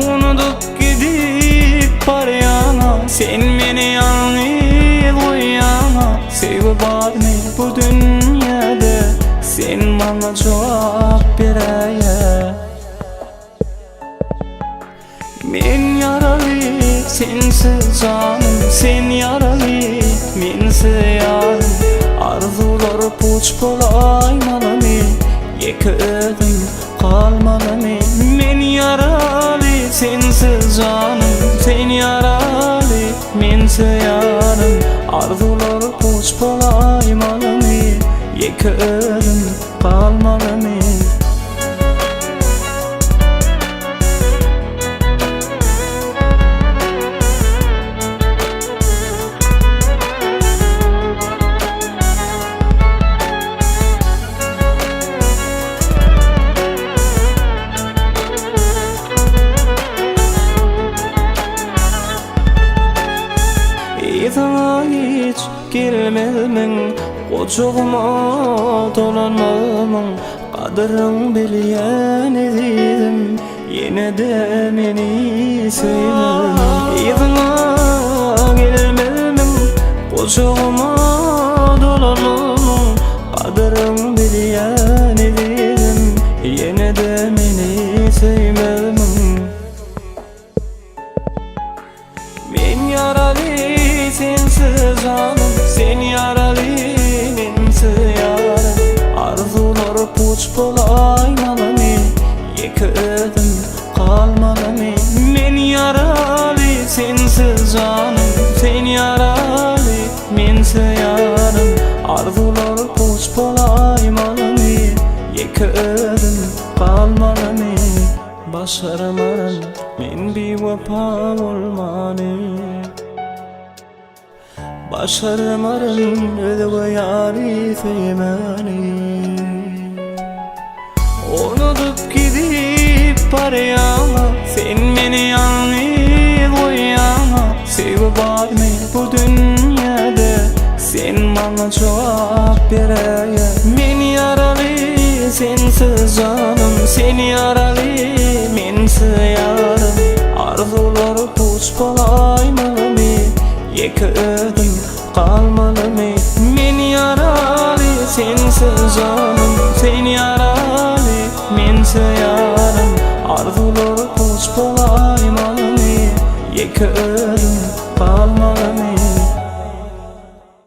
Unudyp gidip barýaňa Sen meni ýalňyz goýýaňa Söýgi barmy bu dünýäde Sen maňa jogap beräýä Men ýaraly sensiz janym Sen ýaraly mensiz ýarym Arzuwlar puç bolaýmalymy Ýeke özüm galmalymy Men ýaraly sensiz janym Sen ýaraly mensiz ýarym Arzuwlar puç bolaýmalymy Ýeke özüm galmalymy. Yzyňa hiç gelmezmiň, Gujagyma dolanmazmyň, Gadyryň bilýän ezizim, Ýene-de meni söýmezmiň? Yzyňa gelmezmiň, Gujagyma dolanmazmyň, Gadyryň bilýän ezizim, Ýene-de meni söýmezmiň? Men ýaraly sensiz janym Sen ýaraly mensiz ýarym Arzuwlar puç bolaýmalymy Ýeke özüm galmalymy Men ýaraly sensiz janym Sen ýaraly mensiz ýarym Arzuwlar puç bolaýmalymy Ýeke özüm galmalymy Başarmaryn men biwepa bolmany Başarmaryn özge ýary söýmäni Unudyp gidip barýaňa Sen meni ýalňyz goýýaňa Söýgi barmy bu dünýäde Sen maňa jogap beräýe Men ýaraly sensiz janym Sen ýaraly mensiz ýarym Arzuwlar puç bolaýmalymy Ýeke özüm galmalymy Men ýaraly sensiz janym Sen ýaraly mensiz ýarym Arzuwlar puç bolaýmalymy Ýeke özüm galmalymy.